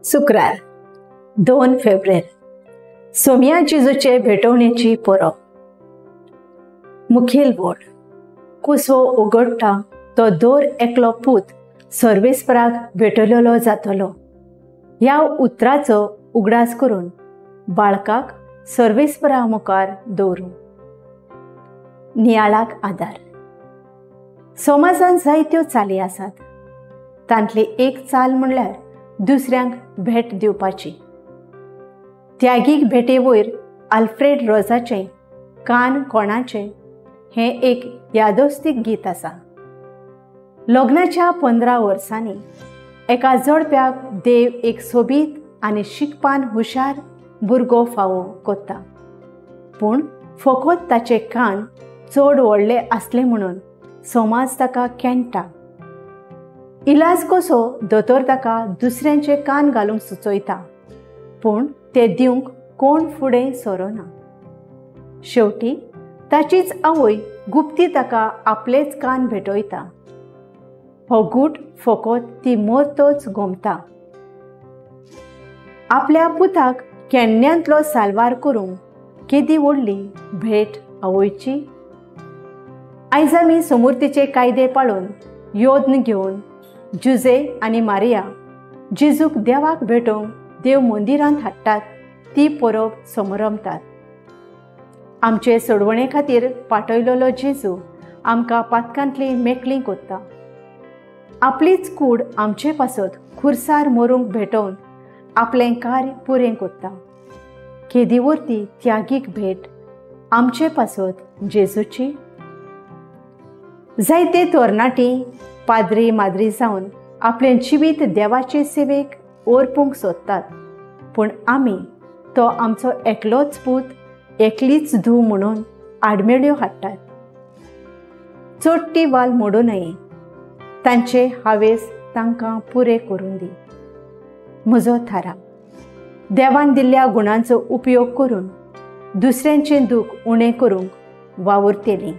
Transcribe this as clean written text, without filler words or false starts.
शुक्रार 2 फेब्रेर सोम्या जेजूचे भेटवणेची परब. मुखेल बोर्ड कुसवो उगडटा तो दर एकलो पूत सर्वेस्पराक भेटयलेलो जातलो ह्या उतराचो उगडास करून बाळकाक सर्वेस्परा मुखार दवरूं. नियाळाक आदार. समाजान जायत्यो चाली आसात. तांतली एक चाल म्हणल्यार दुसऱ्यांक भेट दिवपाची. त्यागीक भेटे वयर आल्फ्रेड रोजाचें कान कोणाचें हें एक यादस्तीक गीत आसा. लग्नाच्या 15 वर्सांनी एका जोडप्याक देव एक सोबीत आनी शिकपान हुशार भुरगो फावो कोत्ता, पूण फकत ताचे कान चड व्हडले आसले म्हणून समाज ताका केंटा. इलाज कसो दोतोर ताका दुसऱ्यांचे कान घालूंक सुचयता, पूण ते दिवंक कोण फुडें सरोना. शेवटी ताचीच आवय गुप्ती ताका आपलेच कान भेटयता. हो गूट फकत ती मरतच गोमता. आपल्या पुताक केन्यांतलो साल्वार करूंक केदी व्हडली भेट आवयची. आयज आमी समूर्तीचे कायदे पाळून योद्न घेवन जुजे आनी मारिया जेजूक देवाक भेटोवंक देव मंदिरांत हाडटात ती परब समरंभतात. आमचे सोडवणे खातीर पाठयलेलो जेजू आमकां पातकांतली मेकळी कोत्ता. आपलीच कूड आमचे पासत खुर्सार मरूंक भेटोवन आपलें कार्य पुरें कोत्ता. केदी वरती त्यागीक भेट आमचे पासत जेजूची. जायते तरणाटी पाद्री माद्री जावन आपलें जिवीत देवाचे सेवेक ओरपूंक सोदतात, पूण आमी तो आमचो एकलोच पूत एकलीच धूव म्हणून आडमेळ्यो हाडटात. चडटी वाल मोडूं नये, तांचे हावेस तांकां पुरे करून दी. म्हजो थाराव देवान दिल्ल्या गुणांचो उपयोग करून दुसऱ्यांचें दूख उणें करूंक वावुरतली.